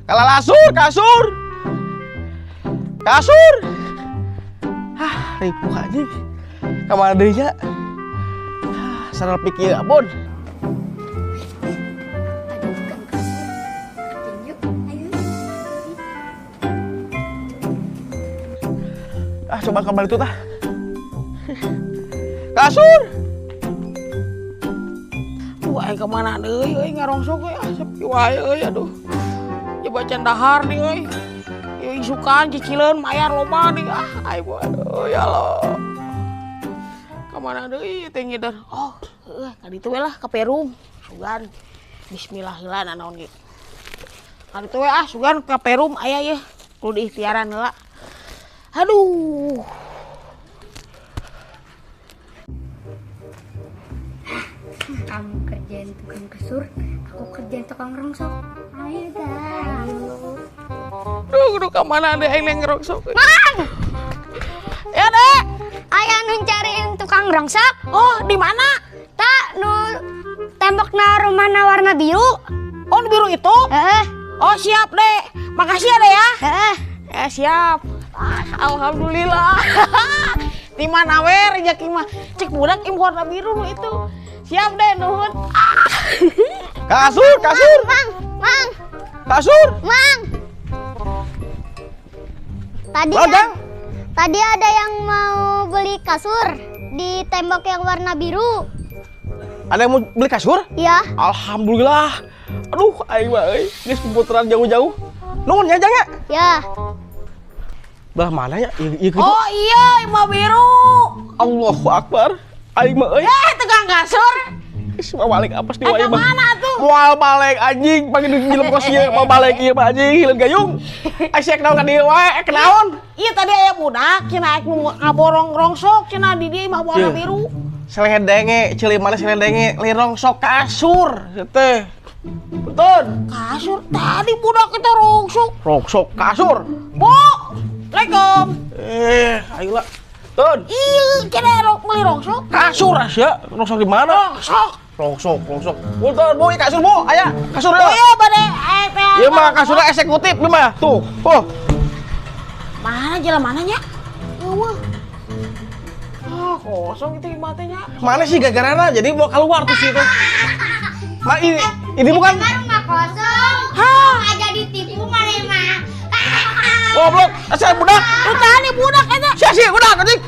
Kalalasur, kasur. Kasur. Hah, ripuh anjing. Kamana deui nya? Hah, sareng pikir abon. Ada tukang kasur. Yuk, ayo. Ah, coba kembali tuh tah. Kasur. Duh, aing kemana deui euy ngarongsok euy, ah sepi wae euy aduh. Coba can dahar nih euy. Ieu isukan cicileun mayar loba nih ah aing mah aduh ya Allah. Kamana deui teh ngider. Oh, heueuh ka ditu we lah ka Perum. Sugan. Bismillah heula nanaon ge. Ka ditu we ah sugan ka Perum aya yeuh. Kudu diikhtiaran heula. Aduh. Kamu kerjain tukang kasur, aku kerjain tukang rongsok. Ayo dah. Duh, kudu ka mana deui aing ngerongsok. Mang! Ya, Dek. Ayah nu cariin tukang rongsok. Oh, di mana? Tak, nu tembokna rumahna warna biru. Oh, nu biru itu? Heeh. Oh, siap, Dek. Makasih ya, Dek ya. Heeh. Ya, siap. Ah, alhamdulillah. Di mana we rezeki mah? Cek budak im warna biru nu itu. Siap deh, nuhun. Ah. Kasur, kasur. Mang, mang, Kasur. mang. Tadi Lodang. tadi ada yang mau beli kasur di tembok yang warna biru. Ada yang mau beli kasur? Ya, Alhamdulillah. Aduh, aing mah euy, geus puputaran jauh-jauh. Nuhun nya jang ya. ya. Belah mana ya? Ieu ieu kitu. Oh iya, imah biru. Allahu Akbar. Aing mah euy. Eh, tukang kasur. Geus mau balik apa sih Eh, wae ka mah. mana tuh? Moal balik anjing, pake di jelem kos ieu mau balik ieu mah anjing, hileun gayung. Ai sia naon ka dieu wae, kenaon? Iya tadi aya budak cenah aing mau ngaborong rongsok cenah di dieu imah warna Iya. biru. Seledenge, ceuli mana seledenge, lain rongsok kasur teh. Betul. Kasur tadi budak itu rongsok. Rongsok kasur. Bu, Assalamualaikum. Eh, ayo lah. Tun, Iya, cenah rok beli rongsok. kasur sia, rongsok di mana? Rongsok. Rongsok, rongsok. Punten, Bu, ieu kasur, Bu. Aya, kasur Oh ya. iya, bade eh teh. Ieu mah kasurna eksekutif ieu mah. Tuh. Oh. Mana jalan mananya? Eueuh. Ah, kosong itu imah teh nya. Mana sih gagarana? Jadi mau keluar tuh sih itu. Ma ini bukan Rumah kosong. Hah? Aja ditipu mana mah. goblok. Saya budak. Tuh tadi budak eta. Sia sia budak anjing.